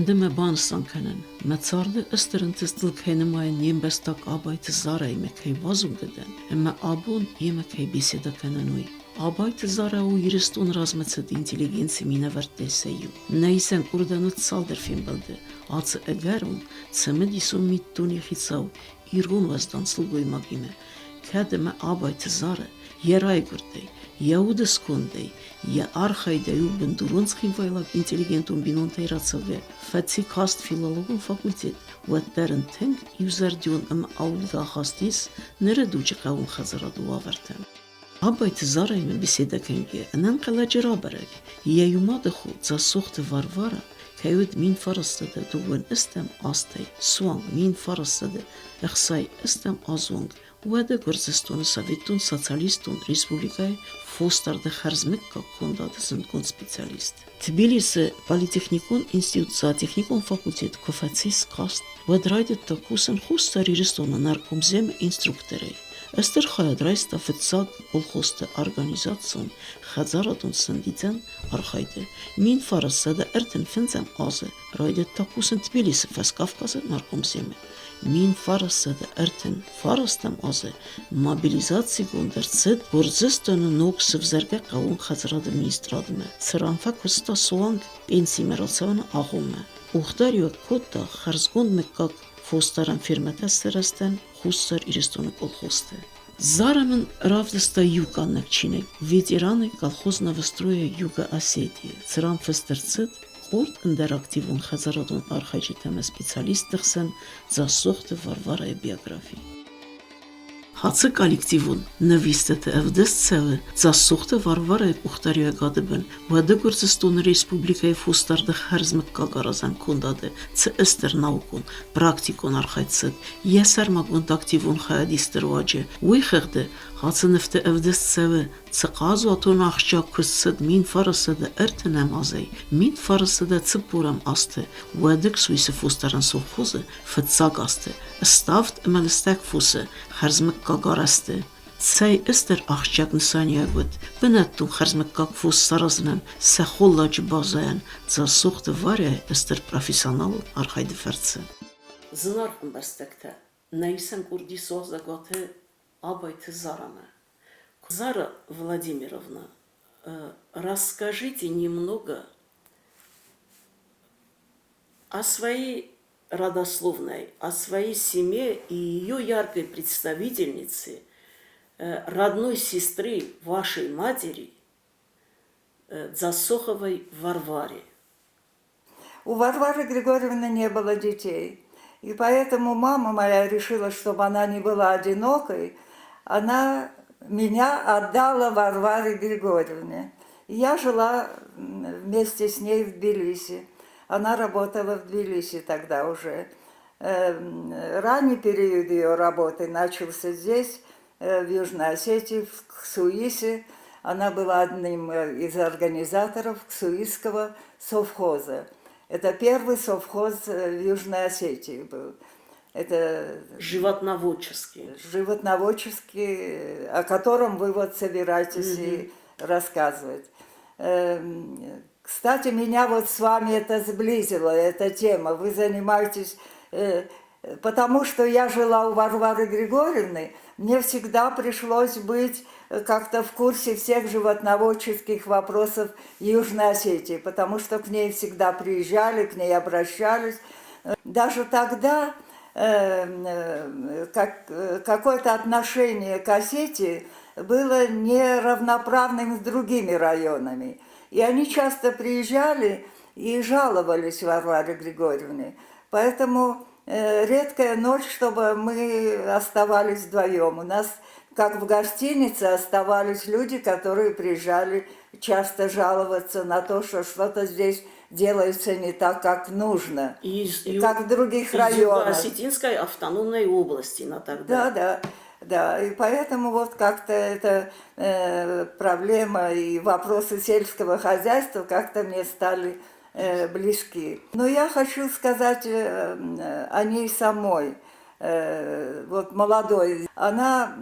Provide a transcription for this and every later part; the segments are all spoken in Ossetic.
Фӕнды мӕ банысан кӕнын, мӕ царды стыр ӕнтыстыл кӕй нымайын не мбӕстаг Абайты Зарӕимӕ кӕй базонгӕ дӕн ӕмӕ абон йемӕ кӕй беседӕ кӕнын, уый. Абайты Зарӕ у Ирыстоны размӕцыд интеллигенцийы минӕвӕрттӕй сӕ иу. Нӕ исӕн къордӕн уыд цалдӕр фембӕлды. Ацы ӕгӕрон, цымыдисон миддуне хицау ирон уӕздан сылгоймагимӕ, кӕд ӕмӕ Абайты Зарӕ йӕ райгуырдӕй, йӕ уды скондӕй, йӕ архайдӕй у бындурон цхинвайлаг интеллигентон бинонтӕй рацӕугӕ, фӕци каст филологон факультет, уӕддӕр ын тынг иузӕрдион ӕмӕ аудгӕ ахаст ис ныры дуджы хъӕууон хӕдзарады уавӕртӕм. Абайты Зарӕимӕ беседӕ кӕнгӕ ӕнӕнхъӕлӕджы рабӕрӕг, йӕ иу мады хо Дзасохты Варвара кӕй уыд 1928 азтӕй суанг 1968 азы онг уӕдӕ Гуырдзыстоны Советон Социалистон Республикӕйы фосдарды хӕрзмыггаг кондады зындгонд специалист. Тбилисы политехникон институт зоотехникон факультет куы фӕцис каст, уӕд райдыдта кусын Хуссар Ирыстоны наркомземы инструкторӕй. Стыр хайад райста фыццаг колхозты организацион хӕдзарадон сӕндидзӕн архайды. 1935 азы райдыдта кусын Тбилисы Фӕскавказы наркомземы. 1939 азы мобилизацигонд ӕрцыд Гуырдзыстоны ног сывзӕргӕ хъӕууон хӕдзарады министрадмӕ, цыран фӕкуыста суанг пенсимӕ рацӕуыны агъоммӕ. Къухдариуӕг кодта хӕрзгонд мыггаг фосдарӕн фермӕтӕ сырӕзтӕн Хуссар Ирыстоны колхозты. Зара мын равдыста иу къаннӕг чиныг «Ветераны колхозного строя Юга Осетии», цыран фыст ӕрцыд къорд ӕндӕр активон хӕдзарадон архайджытӕ ӕмӕ специалистты хсӕн Дзассохты Варварайы биографи. Ацы коллективон нывистӕты ӕвдыст цӕуы Дзассохты Варварайы къухдариуӕгады бын уӕды Гуырдзыстоны Республикӕйы фосдарды хӕрзмыггаг аразӕн кондады цы стыр наукон, практикон архайд цыд, йӕ сӕрмагонд активон хайадисты руаджы, уый хыгъды ацы нывты ӕвдыст цӕуы, цы хъазуатон ахсджиаг куыст цыд 1930 азӕй 1940 азты, уӕды Ксуисы фосдарӕн совхозы фыццаг азты ставд ӕмӕ лыстӕг фосы хӕрзмыггаг арӕзты. Цӕй ыстыр ахсджиаг нысаниуӕг уыд бынӕттон хӕрзмыггаг фос саразынӕн сӕ холладжы базӕйӕн Дзасохты Варяйы ыстыр профессионалон архайды фӕрцы. Зынаргъ ӕмбӕстӕгтӕ, нӕ исӕн къурди суазӕгуаты Абайты Зарамӕ. Зара Владимировна, расскажите немного о своей родословной, о своей семье и ее яркой представительнице, родной сестры вашей матери, Дзасоховой Варваре. У Варвары Григорьевны не было детей. И поэтому мама моя решила, чтобы она не была одинокой, она меня отдала Варваре Григорьевне. Я жила вместе с ней в Тбилиси. Она работала в Тбилиси тогда уже. Ранний период ее работы начался здесь, в Южной Осетии, в Ксуисе. Она была одним из организаторов Ксуисского совхоза. Это первый совхоз в Южной Осетии был. Это животноводческий. Животноводческий, о котором вы вот собираетесь и рассказывать. Кстати, меня вот с вами это сблизило, эта тема. Вы занимаетесь, потому что я жила у Варвары Григорьевны, мне всегда пришлось быть как-то в курсе всех животноводческих вопросов Южной Осетии, потому что к ней всегда приезжали, к ней обращались. Даже тогда как, какое-то отношение к Осетии было неравноправным с другими районами. И они часто приезжали и жаловались Варваре Григорьевне. Поэтому редкая ночь, чтобы мы оставались вдвоем. У нас, как в гостинице, оставались люди, которые приезжали часто жаловаться на то, что что-то здесь делается не так, как нужно, Из, как в других из районах. Юго-Осетинской автономной области на тогда. Да, да. Да, и поэтому вот как-то эта проблема и вопросы сельского хозяйства как-то мне стали близки. Но я хочу сказать о ней самой. Вот молодой. Она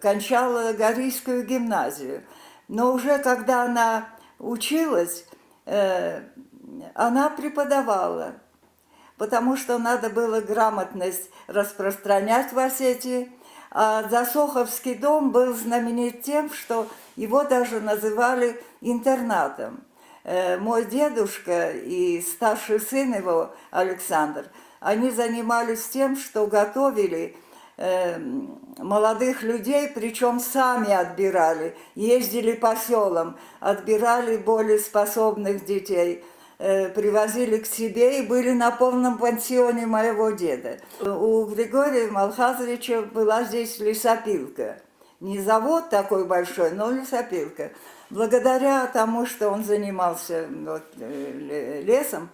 кончала Горийскую гимназию. Но уже когда она училась, Она преподавала, потому что надо было грамотность распространять в Осетии. А Засоховский дом был знаменит тем, что его даже называли интернатом. Мой дедушка и старший сын его, Александр, они занимались тем, что готовили молодых людей, причем сами отбирали, ездили по селам, отбирали более способных детей, привозили к себе и были на полном пансионе моего деда. У Григория Малхазовича была здесь лесопилка. Не завод такой большой, но лесопилка. Благодаря тому, что он занимался вот, лесом,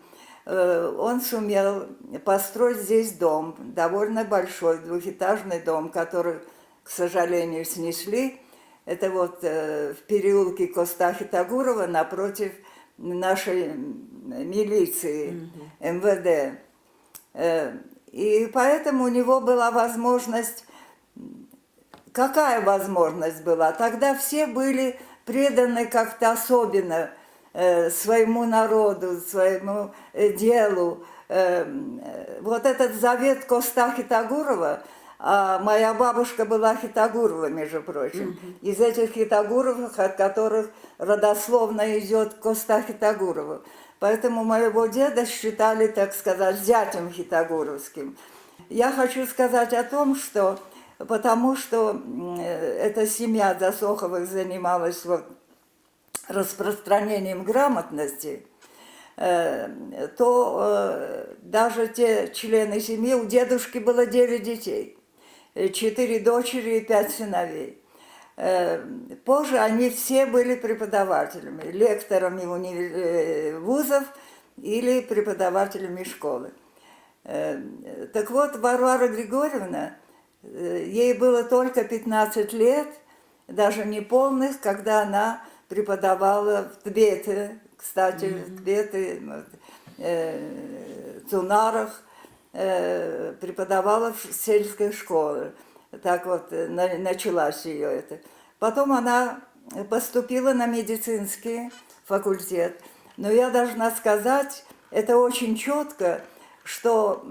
он сумел построить здесь дом, довольно большой, двухэтажный дом, который, к сожалению, снесли. Это вот в переулке Костахи Тагурова напротив нашей милиции, МВД. И поэтому у него была возможность. Какая возможность была? Тогда все были преданы как-то особенно своему народу, своему делу. Вот этот завет Коста Хитагурова, а моя бабушка была Хитагурова, между прочим, из этих Хитагуровых, от которых родословно идет Коста Хитагурова. Поэтому моего деда считали, так сказать, зятем хитагуровским. Я хочу сказать о том, что потому что эта семья Засоховых занималась вот распространением грамотности, то даже те члены семьи, у дедушки было 9 детей, 4 дочери и 5 сыновей. Позже они все были преподавателями, лекторами вузов или преподавателями школы. Так вот, Варвара Григорьевна, ей было только 15 лет, даже не полных, когда она преподавала в Тбете, кстати, в Тбете, Цунарах, преподавала в сельской школе. Так вот началась ее это. Потом она поступила на медицинский факультет. Но я должна сказать, это очень четко, что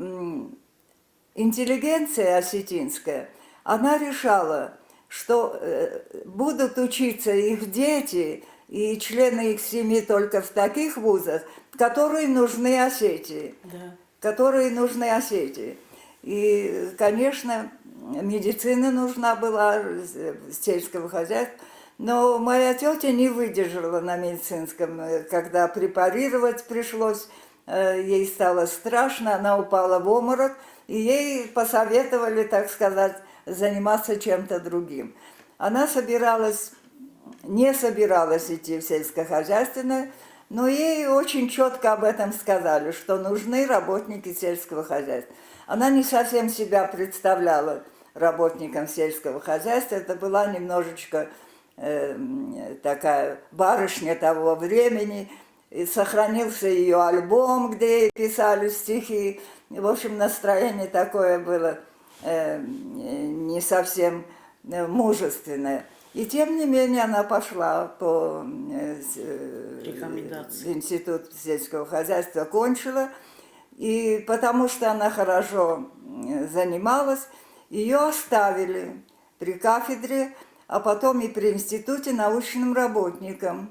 интеллигенция осетинская, она решала, что будут учиться их дети и члены их семьи только в таких вузах, которые нужны Осетии. Да. Которые нужны Осетии. И, конечно, медицина нужна была, сельского хозяйства. Но моя тетя не выдержала на медицинском, когда препарировать пришлось, ей стало страшно, она упала в обморок, и ей посоветовали, так сказать, заниматься чем-то другим. Она не собиралась идти в сельскохозяйственное, но ей очень четко об этом сказали, что нужны работники сельского хозяйства. Она не совсем себя представляла работником сельского хозяйства, это была немножечко такая барышня того времени. И сохранился ее альбом, где писали стихи. В общем, настроение такое было не совсем мужественное. И тем не менее она пошла по рекомендации. Институт сельского хозяйства, кончила. И потому что она хорошо занималась, ее оставили при кафедре, а потом и при институте научным работником,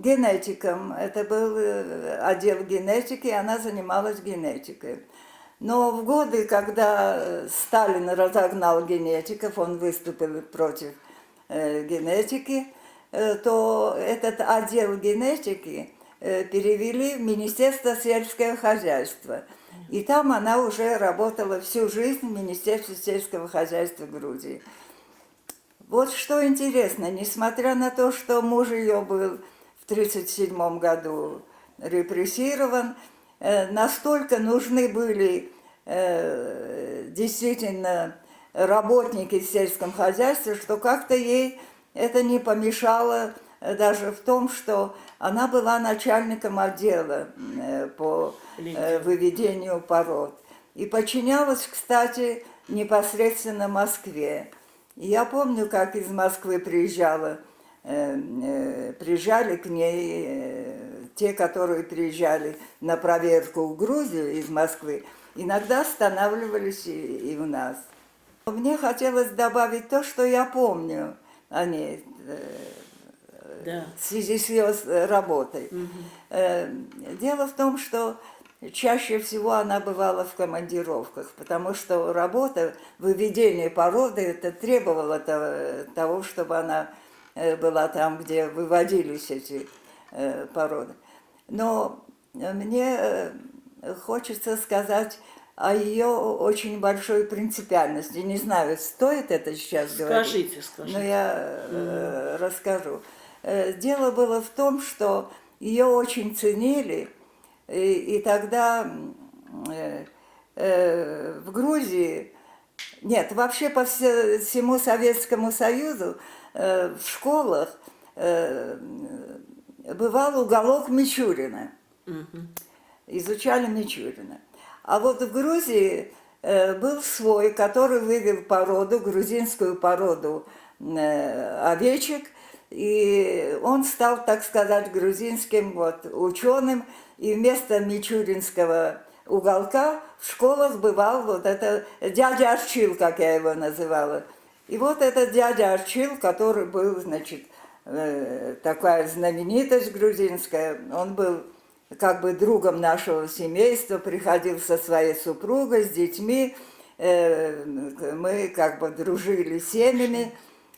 генетиком. Это был отдел генетики, и она занималась генетикой. Но в годы, когда Сталин разогнал генетиков, он выступил против генетики, то этот отдел генетики перевели в Министерство сельского хозяйства. И там она уже работала всю жизнь в Министерстве сельского хозяйства Грузии. Вот что интересно, несмотря на то, что муж ее был в тридцать седьмом году репрессирован, настолько нужны были действительно работники в сельском хозяйстве, что как-то ей это не помешало даже в том, что она была начальником отдела по выведению пород. И подчинялась, кстати, непосредственно Москве. И я помню, как из Москвы приезжала Приезжали к ней те, которые приезжали на проверку в Грузию из Москвы, иногда останавливались и у нас. Мне хотелось добавить то, что я помню о ней в связи с ее работой. Дело в том, что чаще всего она бывала в командировках, потому что работа, выведение породы, это требовало того, чтобы она была там, где выводились эти породы. Но мне хочется сказать о ее очень большой принципиальности. Не знаю, стоит это сейчас говорить. Скажите, скажите. Но я расскажу. Дело было в том, что ее очень ценили, и тогда в Грузии, нет, вообще по всему Советскому Союзу в школах бывал уголок Мичурина. Изучали Мичурина. А вот в Грузии был свой, который вывел породу, грузинскую породу овечек, и он стал, так сказать, грузинским вот ученым, и вместо мичуринского уголка в школах бывал вот это дядя Арчил, как я его называла. И вот этот дядя Арчил, который был, значит, такая знаменитость грузинская, он был как бы другом нашего семейства, приходил со своей супругой, с детьми, мы как бы дружили семьями,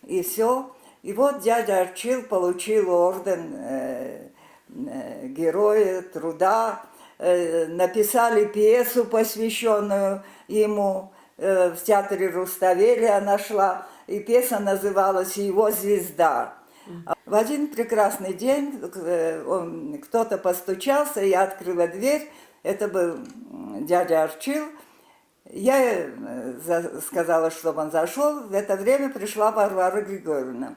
и все. И вот дядя Арчил получил орден Героя Труда, написали пьесу, посвященную ему, в театре Руставели она шла, и пьеса называлась «Его звезда». В один прекрасный день кто-то постучался, я открыла дверь, это был дядя Арчил. Я сказала, чтобы он зашел. В это время пришла Варвара Григорьевна.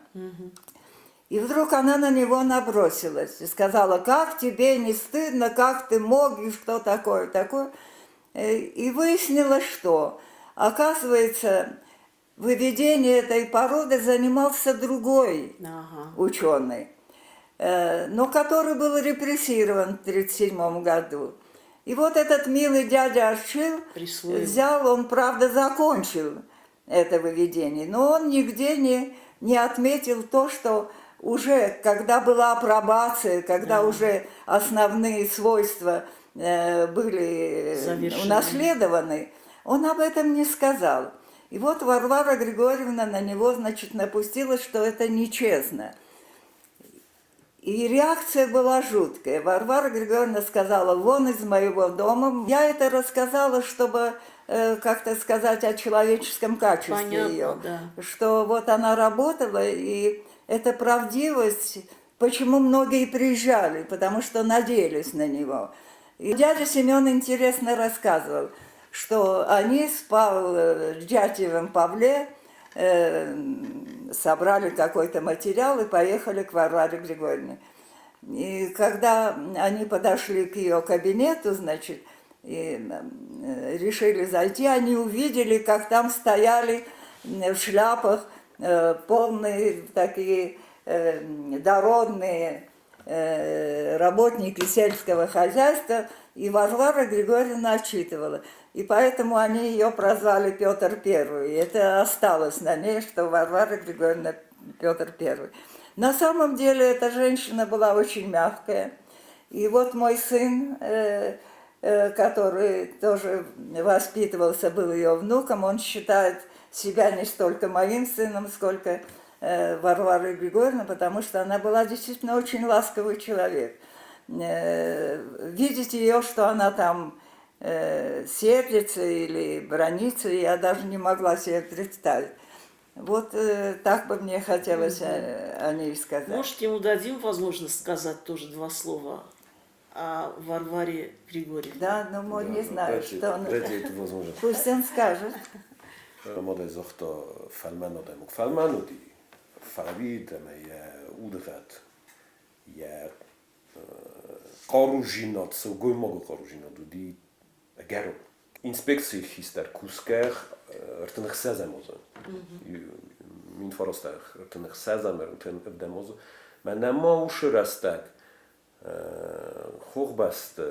И вдруг она на него набросилась и сказала: как тебе не стыдно, как ты мог, и что такое, такое. И выяснилось, что, оказывается, выведением этой породы занимался другой ученый, но который был репрессирован в 1937 году. И вот этот милый дядя Арчил присвоил. Взял, он, правда, закончил это выведение, но он нигде не отметил то, что уже, когда была апробация, когда уже основные свойства были завершены, унаследованы, он об этом не сказал. И вот Варвара Григорьевна на него, значит, напустилась, что это нечестно. И реакция была жуткая. Варвара Григорьевна сказала: вон из моего дома. Я это рассказала, чтобы как-то сказать о человеческом качестве ее. Что вот она работала, и эта правдивость, почему многие приезжали, потому что надеялись на него. И дядя Семен интересно рассказывал, что они с Дятьевым Павле собрали какой-то материал и поехали к Варваре Григорьевне. И когда они подошли к ее кабинету, значит, и решили зайти, они увидели, как там стояли в шляпах полные такие дородные работники сельского хозяйства, и Варвара Григорьевна отчитывала. И поэтому они ее прозвали Петр Первый. И это осталось на ней, что Варвара Григорьевна Петр Первый. На самом деле эта женщина была очень мягкая. И вот мой сын, который тоже воспитывался, был ее внуком, он считает себя не столько моим сыном, сколько Варварой Григорьевной, потому что она была действительно очень ласковый человек. Видеть ее, что она там сердится или бранится, я даже не могла себе представить. Вот так бы мне хотелось о ней сказать. Может, ему дадим возможность сказать тоже два слова о Варваре Григорьевне? Да, но мы не знаю, что он... Дайте эту возможность. Пусть он скажет. Мадӕй загъта фӕлмӕн адӕймаг. Фӕлмӕн уыди, фӕлӕ ӕмӕ йӕ удыгъӕд, йӕ хъарудзинад, сылгоймагы хъарудзинад уыди ӕгӕрон. Инспекцийы хистӕр кусгӕ 36-ӕм азы. 1936 ӕртын азы. Мӕнӕ ма уыцы рӕстӕг хохбӕсты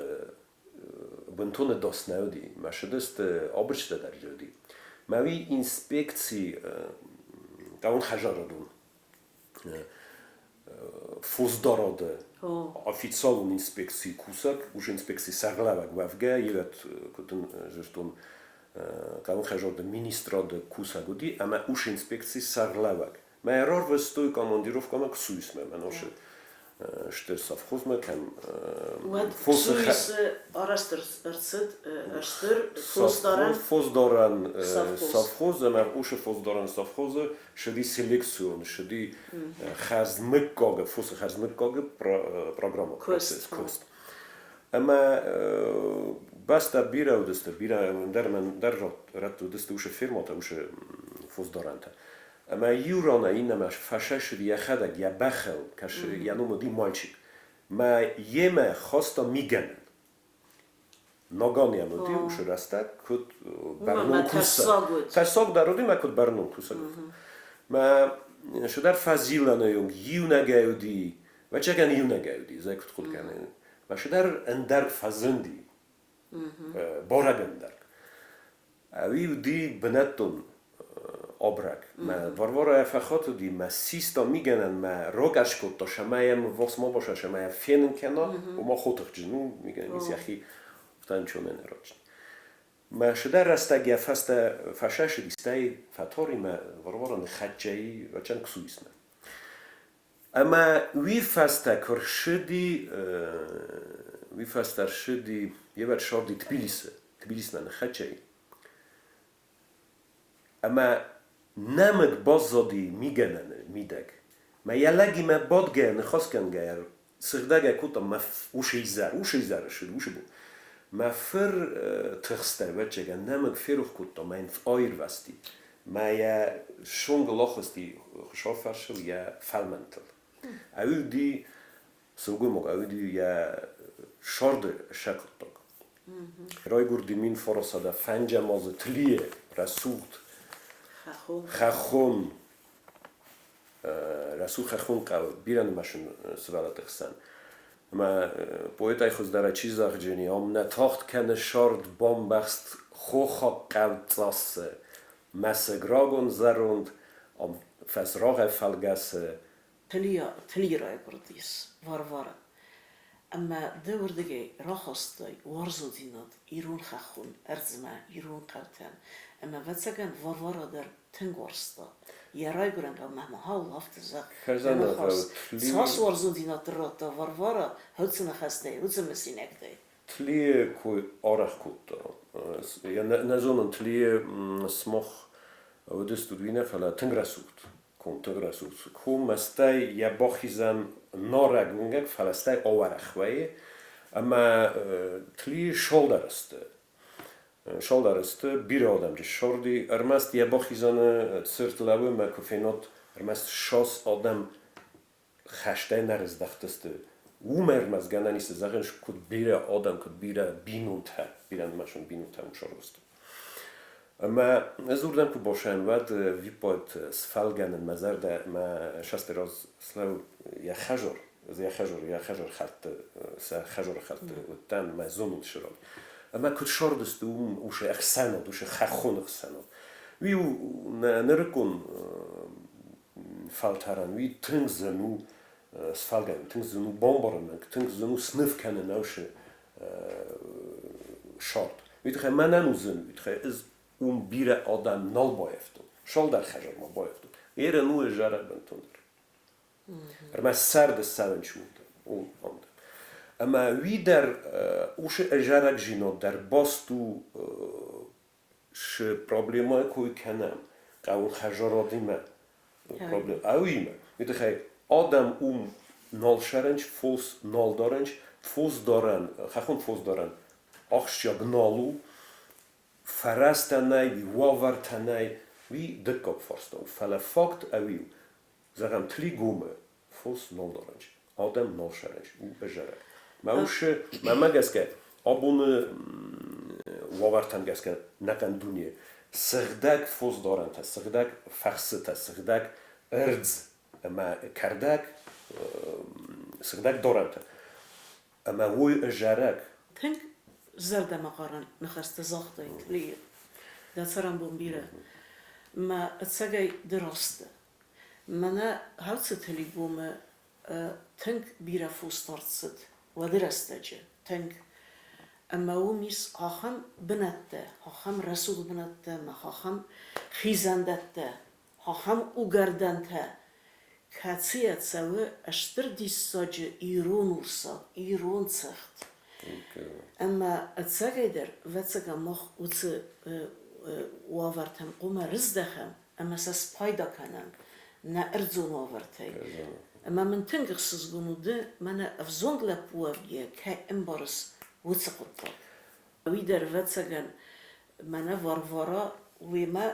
бынтон ӕдас нӕ уыди, мӕ сыдысты абырджытӕ дӕр уыди. Мӕ уый инспекци хъӕуон хӕдзарадон фосдарады официалон инспекцийы кусӕг, уыцы инспекцийы сӕргълӕууӕг уӕвгӕ, йе куыд дын зыдтон, хъӕуон хӕдзарады министрады кусӕг уыди ӕмӕ уыцы инспекцийы сӕргълӕууӕг. Мӕ ӕрӕрвыстой командировкӕмӕ Ксуисмӕ, мӕ носы стыр совхозмӕ кӕм Уӕд Ксуисы арӕзт ӕрцыд стыр фосдарӕн фосдарӕн совхоз ӕмӕ уыцы фосдарӕн совхозы сыди селекцион, сыди хӕрзмыггагы, фосы хӕрзмыггагы программа процесс, куыст. Ӕмӕ бӕстӕ бирӕ уыдысты, бирӕ ӕндӕр ӕндӕр рӕтты уыдысты уыцы фермӕтӕ, уыцы фосдарӕнтӕ. Ӕмӕ иу ранӕй иннӕмӕ фӕсӕсыд йӕхӕдӕг йӕ бӕхыл, кӕсы, йӕ ном уыди Мальчик. Мӕ йемӕ хаста мигӕнӕн. Наган йӕм уыди уыцы рӕстӕг, куыд бӕрнон кусӕг. Тӕссаг дӕр уыди, мӕ куыд бӕрнон кусӕг. Мӕ цыдӕр фӕзилӕны онг иунӕгӕй уыди, ӕвӕццӕгӕн иунӕгӕй уыди, зӕй куыд хъуыды кӕны. Мӕ цыдӕр ӕндӕрг фӕзынди, бӕрӕг ӕндӕрг. Ӕви уыди бынӕттон абрӕг. Мӕ Варвара фӕхатыди, мӕ систа мигӕнӕн, мӕ рогӕ скодта, цӕмӕй йӕм ввахс ма баса, цӕмӕй йӕ фенын кӕна, ома хотыхджын у, мигӕнӕн ис йӕхи афтӕ ӕнцонӕй нӕ ратдзӕн. Мӕ цыдӕр рӕстӕг йӕ фӕстӕ фӕсӕсыди, стӕй фӕтар и мӕ Варвара ныххӕццӕ и вӕчӕн Ксуисмӕ. Ӕмӕ уый фӕстӕ куы рцыди, уый фӕстӕ рцыди, йе ссарди Тбилисы, Тбилисмӕ ныххӕццӕ и. Ӕмӕ нӕмыг баззади мигӕнӕны мидӕг. Мӕ йӕ лӕгимӕ бадгӕ, ныхасгӕнгӕйӕ сыгъдӕгӕй кодта мӕ уыцы изӕр, уыцы изӕр ссыд, уыцы бон. Мӕ фыр тыхстӕй, ӕвӕццӕгӕн, нӕмыг ферох кодта, мӕ йын аирвӕзти. Мӕ йӕ сонгыл ахызти хуысафарсыл йӕ фӕлмӕнтыл. Ӕуди сылгоймаг, ӕуди йӕ сӕрды сӕкъуыддаг. Райгуырди 1905 азы Тлийы рӕсугъд хӕххон рӕсугъд хӕххон хъӕуы бирӕнымӕцон сывӕллӕтты хсӕн. Ӕмӕ поэтӕй хуыздӕрӕй чи зӕгъджени, ам нӕ тагъд кӕны сӕрд бамбӕхст хохаг хъӕу цъассы, мӕсыг рагон зӕронд, ам фӕсрагъӕй фӕлгӕсы. Тлийы райгуырдис Варвара. Ӕмӕ ды уырдыгӕй рахастай уарзондзинад ирон хӕххон ӕрдзмӕ, ирон хъӕутӕм. Ӕмӕ, ӕвӕццӕгӕн, Варвара дӕр тынг уарзта. Йӕ райгуырӕн хъӕумӕ ма афтӕ зӕгъ, цас уарзондзинад радта Варвара уыцы ныхӕстӕй, уыцы мысинӕгтӕй. Тлийы кой арӕх кодта. Нӕ зонын, Тлийы сымах уыдыстут уый нӕ, фӕлӕ тынг рӕсугъд ком, тынг рӕсугъд ком, стӕй йӕ бахизӕн нарӕг уынгӕг, фӕлӕ стӕй ауӕрӕх вӕййы. Ӕмӕ Тлийы сӕлдар сты. Сӕлдар сты, бирӕ адӕм джы ссарди. Ӕрмӕст йӕ бахизӕны цырт лӕууы мӕ куы фенат, ӕрмӕст ссадз адӕм хӕстӕй нӕ рыздӕхтысты. Уымӕ ӕрмӕст гӕнӕн ис зӕгъын, куыд бирӕ адӕм, куыд бирӕ бинонтӕ, бирӕнымӕцон бинонтӕ уым сарӕзтой. Ӕмӕ ӕз уырдӕм куы бацӕуын, уӕд виппайд сфӕлгӕнын мӕ зӕрдӕ, мӕ састы раз слӕууыд йӕ хӕзор, ӕз йӕ хӕзор, йӕ хӕзор хӕрдты, сӕ хӕзоры хӕрдты уыдтӕн, мӕ зонын сырад. Ӕмӕ куыд сардысты уым уыцы ӕхсӕнад, уыцы хӕххон ӕхсӕнад. Уый у нӕ нырыккон фӕлтӕрӕн, уый тынг зын у сфӕлгӕнын, тынг зын у бамбарын, тынг зын у сныв кӕнын ӕвсы шарт. Уый тыххӕй мӕнӕн у зын, уый тыххӕй ӕз уым бирӕ адӕм нал баййӕфтон. Цалдӕр хӕдзармӕ баййӕфтон. Ерын у зарӕг бынтондӕр. Ӕрмӕст сӕрды ссӕуын чи у, уым. Ӕмӕ уый дӕр уыцы ӕзарӕгдзинад дӕр баст у цы проблемӕ кой кӕнӕм, хъӕуы хӕдзарадимӕ проблем, ӕуимӕ. Уый тыххӕй адӕм уым нал сӕрӕнч, фос нал дарӕнч, фосдарӕн, хӕххон фосдарӕн ахсджиаг нал у, фӕрӕзтӕ нӕй, уавӕртӕ нӕй, уый дыккаг фарста у. Фӕлӕ факт ӕуи у, зӕгъӕм, Тлигомы фос нал дарӕнч, адӕм нал сӕрӕнч, у ӕзӕрӕг. Мӕ усы, мӕмӕ гӕсгӕ, абоны Уавӕртӕм гӕсгӕ нӕхъӕн дуне сыгъдӕг фосдарӕнтӕ, сыгъдӕг фӕхсытӕ, сыгъдӕг ӕрдз ӕмӕ кӕрдӕг, сыгъдӕг дарӕнтӕ. Ӕмӕ уой зарӕг. Тынг зӕрдӕмӕхъарӕн ныхӕстӕ загътай, Тлийы. Дӕ цӕрӕнбон бирӕ. Мӕ ӕцӕгӕй ды раст дӕ. Мӕнӕ Хӕлцы Тылигомы тынг бирӕ фосдард цыд уӕды рӕстӕджы, тынг. Ӕмӕ уым ис ахӕм бынӕттӕ, ахӕм рӕсугъд бынӕттӕ ӕмӕ ахӕм хизӕндӕттӕ, ахӕм угӕрдӕнтӕ, кӕцыйӕ цӕуы стыр диссаджы ирон урсаг, ирон цӕхт. Ӕмӕ ӕцӕгӕйдӕр, ӕвӕццӕгӕн, мах уыцы уавӕртӕм хъуамӕ рыздӕхӕм ӕмӕ сӕ спайда кӕнӕм нӕ ӕрдзон уавӕртӕй. Ӕмӕ мын тынг ӕхсызгон у, ды мӕнӕ ӕвзонг лӕппу уӕвгӕйӕ кӕй ӕмбарыс уыцы хъуыддаг. Уый дӕр, ӕвӕццӕгӕн, мӕнӕ Варвара уемӕ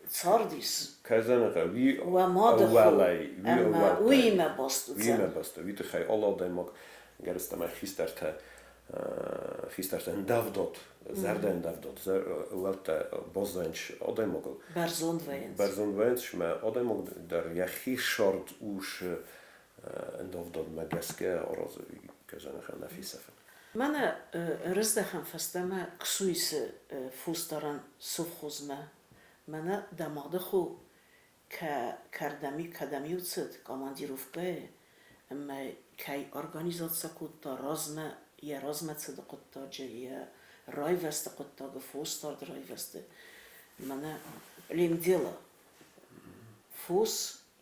цардис. Кӕй зӕгъын уый Уӕ мады хо ӕууӕлӕй, уый ӕмӕ ӕууӕлтӕй, уыимӕ баст уыдзӕн. Уыимӕ баст у. Уый тыххӕй алы адӕймаг, гӕрыстӕмӕй хистӕртӕ, хистӕртӕ ӕндӕвдад, зӕрдӕ ӕндӕвдад, ӕууӕлттӕ баззайынц адӕймагыл. Бӕрзонд вӕййынц. Бӕрзонд вӕййынц, ӕмӕ адӕймаг дӕр йӕхи сӕрд усы ӕндӕвдадмӕ гӕсгӕ аразы, кӕй зӕгъын нӕ фесӕфы. Мӕнӕ рыздӕхӕм фӕстӕмӕ Ксуисы фосдарӕн совхозмӕ. Мӕнӕ дӕ мады хо кӕрдӕми кӕдӕм-иу цыд командировкӕйы ӕмӕ кӕй организаци кодта размӕ, йӕ размӕ цыды хъуыддаджы, йӕ райвӕзты хъуыддагы, фосдарды райвӕзты. Мӕнӕ племдела. Фос,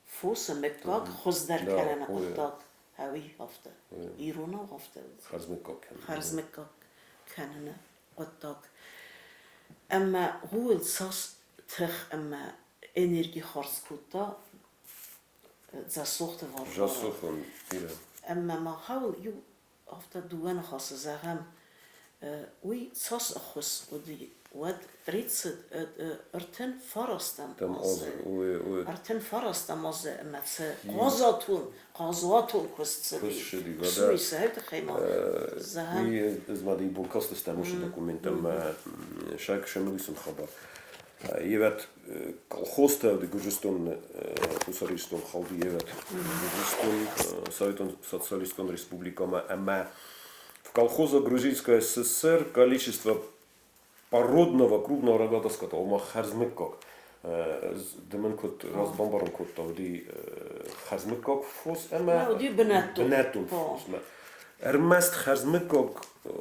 фосы мыггаг хуыздӕр кӕныны хъуыддаг ӕви афтӕ? Иронау афтӕ уыд. Хӕрзмыггаг кӕныны. Хӕрзмыггаг кӕныны хъуыддаг. Ӕмӕ ууыл цас тых ӕмӕ энерги хардз кодта Дзасохты Варвара. Дзасохон, бирӕ. Ӕмӕ махау иу афтӕ дыууӕ ныхасы зӕгъӕм, уый цас ӕххуыс уыди, уӕд 39 азы. 39 азы ӕмӕ цы хъазуатон, хъазуатон куыст цыди, Ксуисы тыххӕй ма зӕгъӕм. Уый ӕз ма дын бон кастыстӕм уыцы документтӕм мӕ сӕ хабар. Евӕт колхозтӕ Гуырдзыстон, Хуссар Ирыстон хауди евӕт Гуырдзыстон Советон Социалистон Республикӕмӕ ӕмӕ в колхозах Грузинской ССР количество породного крупного рогатого скота, ома хӕрзмыггаг, ды мын куыд разбамбарын кодта, уыди хӕрзмыггаг фос ӕмӕ уыди бынӕттон бынӕттон фос. Ӕрмӕст хӕрзмыггаг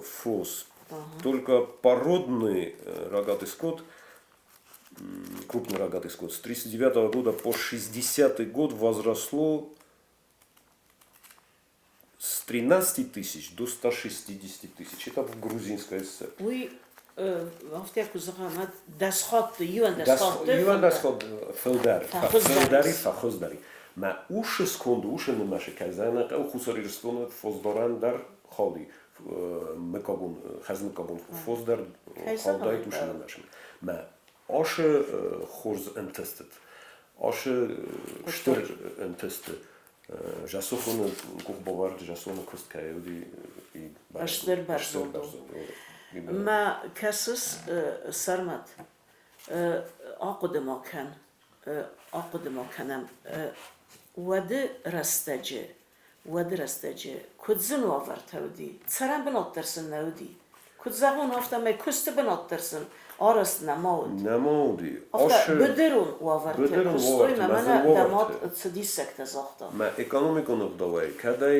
фос, только породный рогатый скот, крупный рогатый скот, с 1939 года по 60 год возросло с 13 тысяч до 160 тысяч. Это в Грузинской ССР. Уый афтӕ куы зӕгъӕм, дӕс хатты, иуӕндӕс хатты. Иуӕндӕс хатты фылдӕр. Фылдӕри, фӕхуыздӕри. Мӕ усы сконд, усы нымӕсы кӕй хъӕу Хуссар Ирыстоны фосдарӕн дӕр хауди. Мыггагон, хӕрзмыггагон фос дӕр хаудаид усы нымӕсы. Мӕ ашы хорз ӕнтыстыт, ашы стыр ӕнтысты Жасохоны къухбавӕрд, Жасоны куыст кӕй уыди. Стыр бӕрзонд у. Мӕ кӕсыс, Сӕрмӕт, ахъуыды ма кӕн, ахъуыды ма кӕнӕм, уӕды рӕстӕджы, уӕды рӕстӕджы куыд зын уавӕртӕ уыди, цӕрӕн бынат дӕр сын нӕ уыди. Куыд зӕгъон, афтӕмӕй куысты бынат дӕр сын арӕзт нӕма уыд. Нӕма уыди. Афтӕ быдырон уавӕрты куыстой мӕ мӕнӕ дӕ мад цы диссӕгтӕ загъта. Мӕ экономикон ӕгъдауӕй кӕдӕй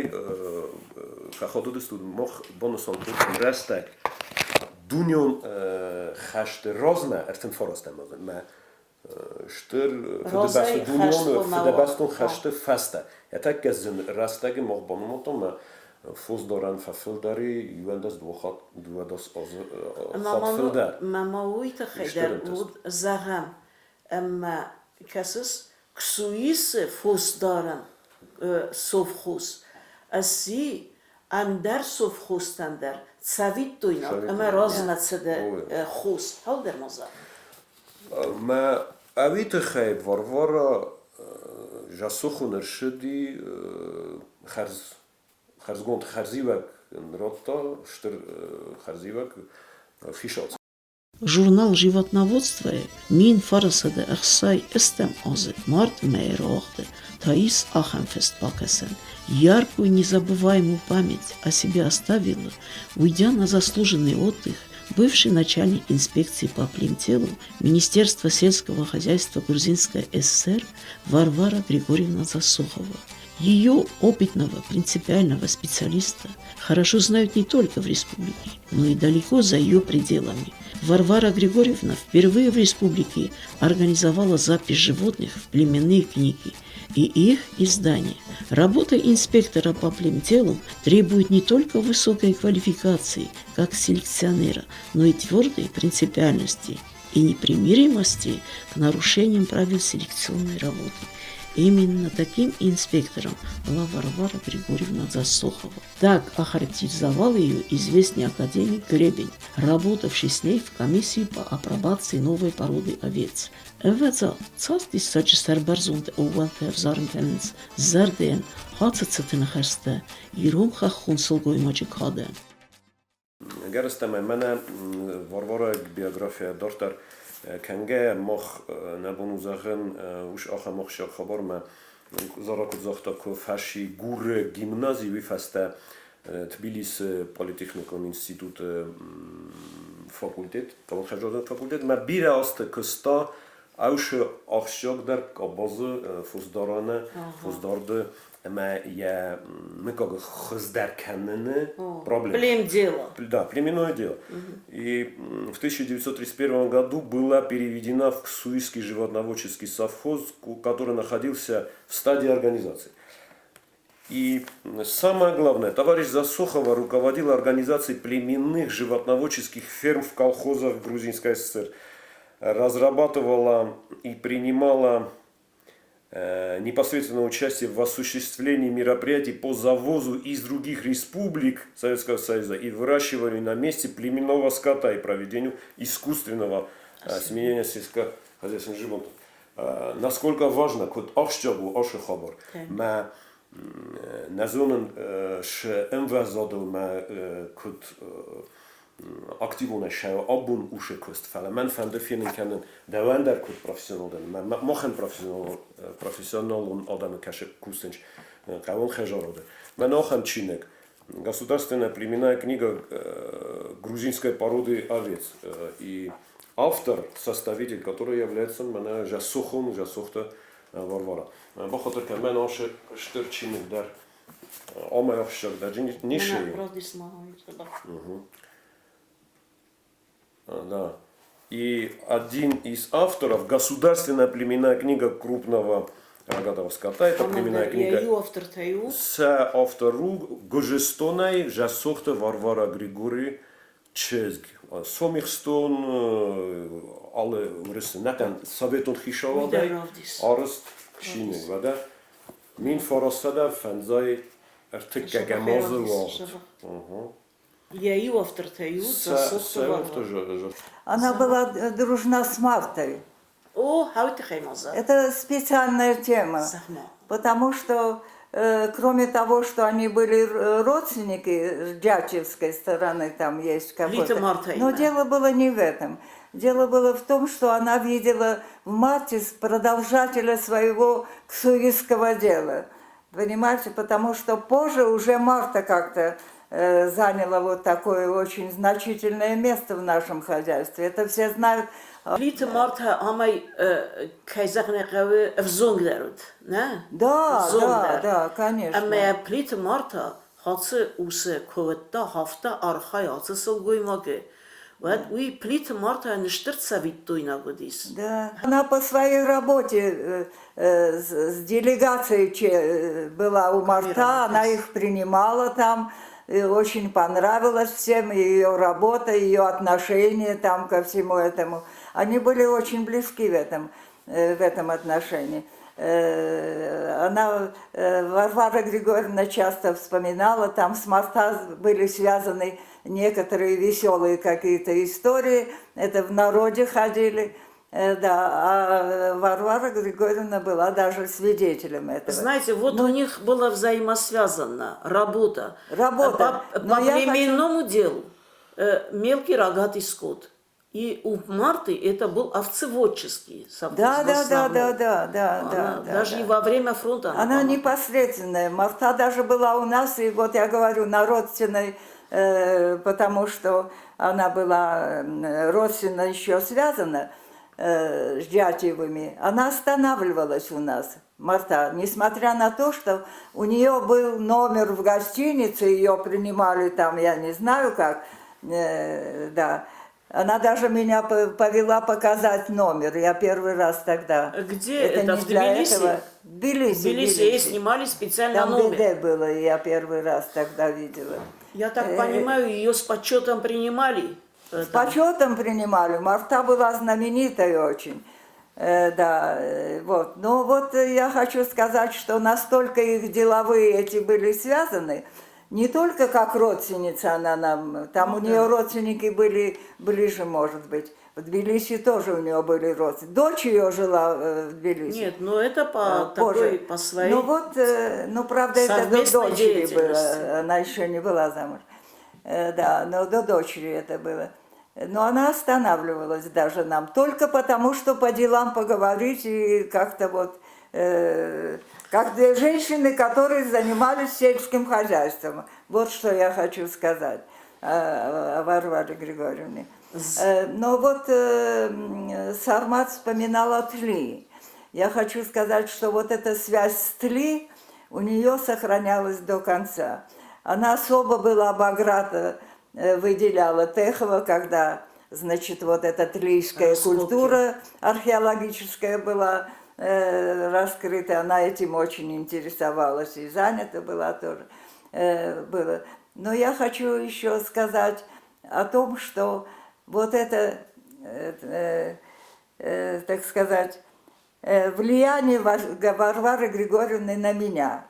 фӕхатыдыстут, мах банысан кодтам рӕстӕг дунеон хӕсты размӕ 39 азы мӕ стыр Фыдыбӕсты дунеон Фыдыбӕстон хӕсты фӕстӕ. Йӕ тӕккӕ зын рӕстӕджы мах банымадтам мӕ фосдарӕн фӕфылдӕри иуӕндӕс дыууӕ хатт дыууадӕс азы хатт фылдӕр. Мӕ ма уый тыххӕй дӕр уыд зӕгъӕм, ӕмӕ кӕсыс, Ксуисы фосдарӕн совхоз ӕсси ӕндӕр совхозтӕн дӕр цӕвиттойнаг ӕмӕ размӕ цыды хос. Хӕлдӕр ма зӕгъ. Мӕ ӕви тыххӕй Варвара Жасохон ӕрсыди хӕрз хӕрзгонд хӕрзиуӕг ын радта, стыр хӕрзиуӕг хисац. Журнал «Животноводство»-йы 1968 азы марты мӕйы рауагъды та ис ахӕм фыст бакӕсӕн: Яркую незабываемую память о себе оставила, уйдя на заслуженный отдых, бывший начальник инспекции по племтелу Министерства сельского хозяйства Грузинской ССР Варвара Григорьевна Засохова. Ее опытного принципиального специалиста хорошо знают не только в республике, но и далеко за ее пределами. Варвара Григорьевна впервые в республике организовала запись животных в племенные книги и их издание. Работа инспектора по племделу требует не только высокой квалификации, как селекционера, но и твердой принципиальности и непримиримости к нарушениям правил селекционной работы. Именно таким инспектором была Варвара Григорьевна Засохова. Так охарактеризовал ее известный академик Гребень, работавший с ней в комиссии по апробации новой породы овец. Ӕвӕдза, цас диссаджы сӕрбӕрзонд ӕууӕлтӕ ӕвзарын кӕнынц зӕрдӕйӕн ацы цыты ныхӕстӕ ирон хӕххон сылгоймаджы кадӕн. Ӕгӕрыстӕмӕй, мӕнӕ Варвара биографийӕ дарддӕр кӕнгӕйӕ, мах нӕ бон у зӕгъын, ус ахӕм ахсджиаг хабармӕ, Зара куыд загъта, куы фӕси Гуры гимнази, уый фӕстӕ Тбилисы политехникон институты факультет, хъӕуон факультетмӕ бирӕ азты куыста Ӕусы ахсджиагдӕр къабазы фосдарӕны, фосдарды ӕмӕ йӕ мыггагы хуыздӕр кӕныны проблема. Племдело. Да, племенное дело. И в 1931 году была переведена в Ксуиский животноводческий совхоз, который находился в стадии организации. И самое главное, товарищ Засохова руководил организацией племенных животноводческих ферм в колхозах Грузинской ССР. Разрабатывала и принимала непосредственное участие в осуществлении мероприятий по завозу из других республик Советского Союза и выращиванию на месте племенного скота и проведению искусственного сменения сельскохозяйственных животных. Насколько важно, куыд ахсджиаг у ашы хабар, мӕ нӕ зонын шы ӕмвӕзадыл мӕ куыд активонӕй сӕ абон усы куыст, фӕлӕ мӕн фӕнды фенын кӕнын дӕуӕн дӕр куыд профессионал дӕн, махӕн профессионалон адӕмы кӕсы кусынч хъӕуон хӕзароды. Мӕн ахӕм чиныг Государственная племенная книга грузинской породы овец. И автор, составитель, который является мӕнӕ Жасухон, Жасухта Варвара. Бахатыр кӕн, мӕн ашы стыр чиныг дӕр амӕй ахсджиагдӕр нишы. Да. И один из авторов Государственная племенная книга крупного рогатого скота. Это племенная книга. Сӕ автор у Гуырдзыстонӕй Жасохты Варвара Григорий чызг. Сомихстон алы уырысы нӕхъӕн советон хицауадӕй арызт чиныг. Уӕдӕ 1935 азы уагъд. Йӕ иу автортӕй у Засохты Варвара. Она была дружна с Мартой. О, хауты маза. Это специальная тема, потому что кроме того, что они были родственники с дячевской стороны, там есть какой-то. Но дело было не в этом. Дело было в том, что она видела в Марте продолжателя своего ксуистского дела. Понимаете, потому что позже уже Марта как-то заняла вот такое очень значительное место в нашем хозяйстве. Это все знают. Плиты Марта амӕй кӕй зӕгъын ӕй хъӕуы ӕвзонгдӕр уыд, нӕ? Да, да, да, конечно. Ӕмӕ Плиты Марта хацы усы куы уыдта, хафта архай ацы сылгоймагы, уӕд уый Плиты Мартайӕн стыр цӕвиттойнаг уыдис. Да. Она по своей работе с делегацией была у Марта, она их принимала там, и очень понравилось всем ее работа, ее отношение там ко всему этому. Они были очень близки в этом отношении. Она, Варвара Григорьевна часто вспоминала, там с Марта были связаны некоторые веселые какие-то истории, это в народе ходили. Да, а Варвара Григорьевна была даже свидетелем этого. Знаете, вот у них было взаимосвязано работа. Работа. По племенному делу. Мелкий рогатый скот. И у Марты это был овцеводческий совхоз. Да, да, да, да, да, да, Она да. Даже да. и во время фронта она Она помогла. непосредственная. Марта даже была у нас, и вот я говорю, на родственной, потому что она была родственно еще связана с Дятьевыми. Она останавливалась у нас, Марта, несмотря на то, что у нее был номер в гостинице, ее принимали там, я не знаю как, да. Она даже меня повела показать номер. Я первый раз тогда. Где это? Не В для Тбилиси? этого. В Тбилиси. В Тбилиси ей снимали специально Там номер. ДД было, и я первый раз тогда видела. Я так понимаю, ее с почетом принимали? С почетом принимали. Марта была знаменитая очень. Да, вот. Но вот я хочу сказать, что настолько их деловые эти были связаны, не только как родственница она нам, там у нее родственники были ближе, может быть. В Тбилиси тоже у нее были родственники. Дочь ее жила в Тбилиси. Нет, но это по Позже. такой, по своей Ну вот, ну правда, это до совместной дочери было, деятельности. она еще не была замуж. Да, но до дочери это было. Но она останавливалась даже нам, только потому, что по делам поговорить и как-то вот, как две женщины, которые занимались сельским хозяйством. Вот что я хочу сказать о Варваре Григорьевне. Но вот Сармат вспоминал о Тли. Я хочу сказать, что вот эта связь с Тли у нее сохранялась до конца. Она особо была Баграта, выделяла Техова, когда, значит, вот эта тлийская Раскопки. культура археологическая была раскрыта. Она этим очень интересовалась и занята была тоже. Было. Но я хочу еще сказать о том, что вот это, так сказать, влияние Варвары Григорьевны на меня,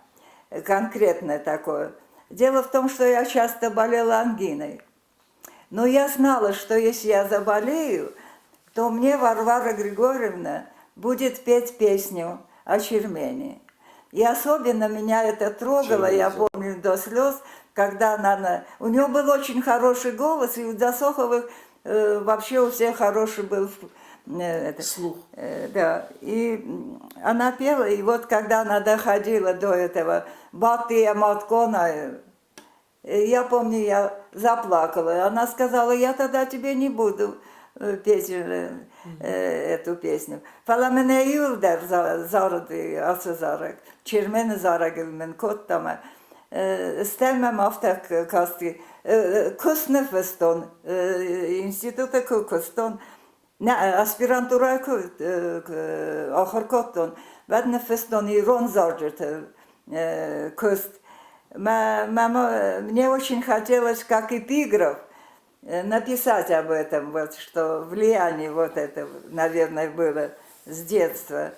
конкретное такое. Дело в том, что я часто болела ангиной. Но я знала, что если я заболею, то мне Варвара Григорьевна будет петь песню о Чермене. И особенно меня это трогало, я Чермене. помню до слез, когда она... У нее был очень хороший голос, и у Дзасоховых вообще у всех хороший был это, Слух. Да, и она пела, и вот когда она доходила до этого «Батыя Маткона», я помню, я заплакала. Она сказала, я тогда тебе не буду петь эту песню. Фаламене юлдер зарады асызарак, чермене зарагылмен коттама. Стемем автак касти. Куснефестон, института кустон, не, аспирантура ахаркоттон, веднефестон и ронзарджет куст. Мама, мне очень хотелось, как эпиграф, написать об этом, что влияние вот это, наверное, было с детства.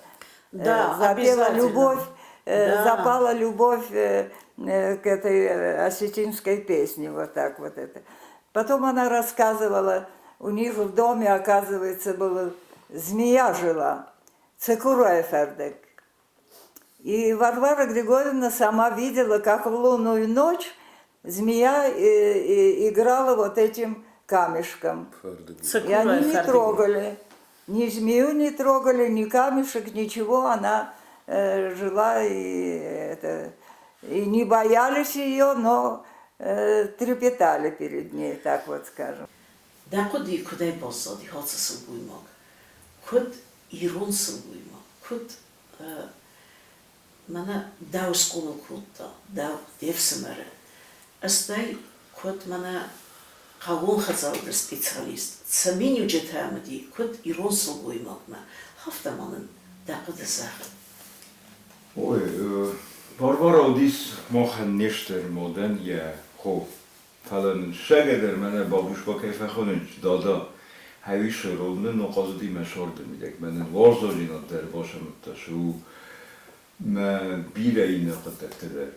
Да, Запела обязательно. любовь, Да. запала любовь к этой осетинской песне, вот так вот это. Потом она рассказывала, у них в доме, оказывается, была змея жила, Цекурая Фердек. И Варвара Григорьевна сама видела, как в лунную ночь змея играла вот этим камешком. Фердек. И они не Цекурая Фердек. трогали, ни змею не трогали, ни камешек, ничего. Она жила и не боялись ее, но трепетали перед ней, так вот скажем. Дӕ хъуыдыйы куыдӕй баззади ацы сылгоймаг? Куыд ирон сылгоймаг? Куыд мӕнӕ дӕу схъомыл кодта, дӕу де фсымӕры? Стӕй куыд мӕнӕ хъӕууон хӕдзарады специалист, цы миниуджытӕ уыди, куыд ирон сылгоймагмӕ? Афтӕ ма нын дӕ хъуыды зӕгъ. Ой, Варвара уыдис махӕн не стыр мадӕн йӕ хо. Фӕлӕ нын сӕгӕдӕр мӕнӕ бабушка кӕй фӕхонынц, дада, хӕвисы рол нын ахъазыди мӕ сӕрды мидӕг. Мӕнӕн уарзондзинад дӕр бацамыдта, цы у мӕ бирӕ иннӕ хъуыддӕгтӕ дӕр.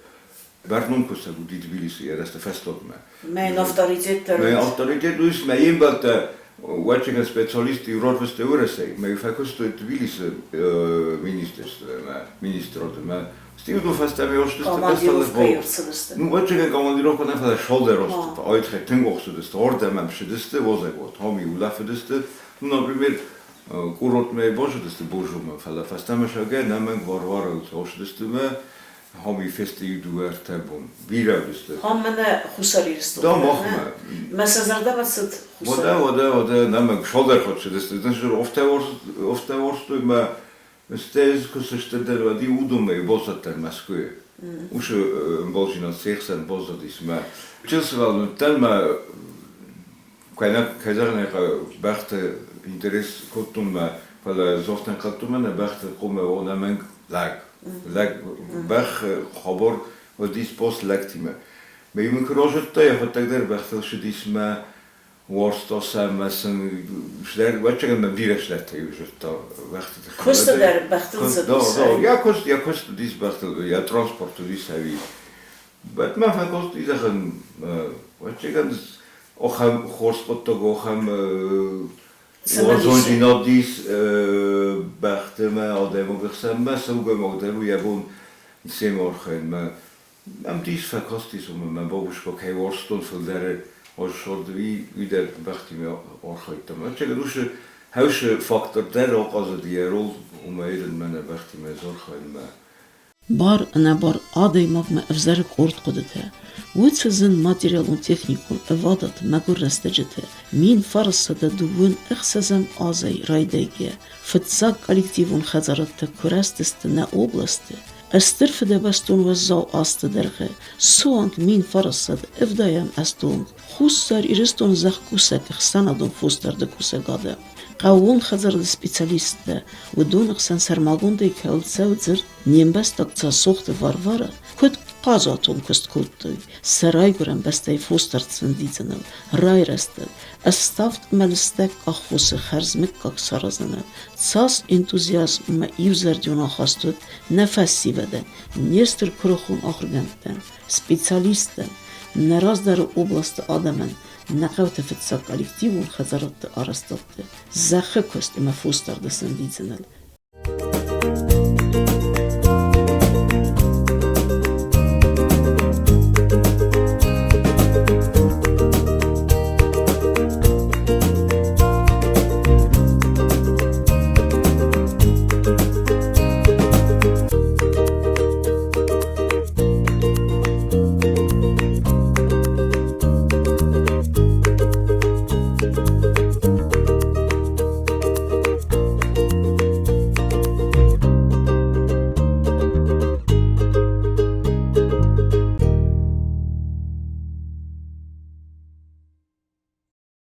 Бӕрнон кусӕг уыди Тбилисы йӕ рӕзты фӕстагмӕ. Мӕн авторитет дӕр Мӕ уыд. авторитет уыдис, мӕ йе мбӕлттӕ Уӕччегӕн специалист Европӕсты Уӕрӕсейы, мӕ фӕкуыстой Тбилисы министерствомӕ, министрадмӕ. Стивдо фӕстӕмӕ остысты Командировкӕйы ӕрцыдысты. Ну, уӕччегӕн командировка нӕ, фӕлӕ шалдӕр айтхе тынг охсыдысты, ордӕм ӕмсыдысты, возӕгот, хоми улӕфыдысты. Ну, например, курортмӕ базыдысты Божомӕ, фӕлӕ фӕстӕмӕ сӕгӕ нӕмӕнг Варвара осыдысты мӕ хоми фесты иу дыууӕ ӕртӕ бон. Бирӕ уыдысты. Хом мӕнӕ Хуссар Ирыстон. Да, махмӕ. Мӕ сӕ зӕрдӕмӕ цыд Хуссар. Уӕдӕ, уӕдӕ, уӕдӕ, нӕмӕнг шалдӕр хотсыдысты. Офтӕ уарзтой мӕ стӕй куы сыстыр уӕди уыдонмӕ баззадтӕн Мӕскуыйы. Уыцы ӕмбалдзинад се хсӕн баззадис мӕ. Чысыл сывӕллӕттӕн мӕ кӕй зӕгъын ӕй хъӕуы, бӕхты интерес кодтон мӕ, фӕлӕ зофтӕн кодтон мӕ нӕ бӕхты хъуамӕ уон ӕнӕмӕнг лӕг. Лӕг, бӕх хабар уыдис пост лӕгтимӕ. Мӕ иу куы разырдта, йӕхӕдӕг дӕр бӕхтыл ссыдис мӕ уарзта сӕ ӕмӕ сын ӕвӕццӕгӕн мӕ бирӕ цыдӕртӕ иу зыдта бӕхты тыххӕй. Куысты дӕр бӕхтыл цыдис? Йӕ куыст, йӕ куыст уыдис бӕхтыл, йӕ транспорт уыдис ӕви. Бӕт мӕ фӕкодтой, зӕгъын, ӕвӕццӕгӕн ахӕм хорз хъуыддаг, ахӕм уарзондзинад ис бӕхты мӕ адӕймаджы хсӕнмӕ, сылгоймаг дӕр у йӕ бон семӕ архайынмӕ. Мӕм дис фӕкастис, ома мӕ бабушка кӕй уарзтон фылдӕры азсардуи, уый дӕр бӕхтимӕ архайдтам. Ӕвӕццӕгӕн, уыцы хӕусы фактор дӕр ахъазыд йӕ рол, ома ерын мӕнӕ бӕхтимӕ ӕз архайынмӕ. Бар-ӕнӕбар адӕймагмӕ ӕвзӕры къорд хъуыдытӕ. Уыцы зын материалон-техникон ӕвадат мӕгуыр рӕстӕджыты 1926 азӕй райдайгӕ фыццаг коллективон хӕдзарадтӕ куы рӕзтысты нӕ областы, Стыр Фыдыбӕстон уӕззау азты дӕргъы суанг 1970 азты онг Хуссар Ирыстоны зӕхкусӕг ӕхсӕнадон фосдарды кусӕг адӕм, хъӕууон хӕдзарады специалисттӕ, уыдоны хсӕн сӕрмагондӕй кӕуыл цӕуы дзырд, не мбӕстаг Дзасохты Варвара куыд хъазуатон куыст кодтой сӕ райгуырӕн бӕстӕйы фосдард сӕндидзыныл, райрӕзтыл, ставд ӕмӕ лыстӕг къахфосы хӕрзмыггаг саразыныл, цас энтузиазм ӕмӕ иузӕрдион ахаст уыд нӕ фӕсивӕдӕн, не стыр куырыхон ахуыргӕндтӕн, специалисттӕн, нӕ раздӕры областы адӕмӕн, нӕ хъӕуты фыццаг коллективон хӕдзарадты арӕзтадты, зӕххы куыст ӕмӕ фосдарды сӕндидзыныл.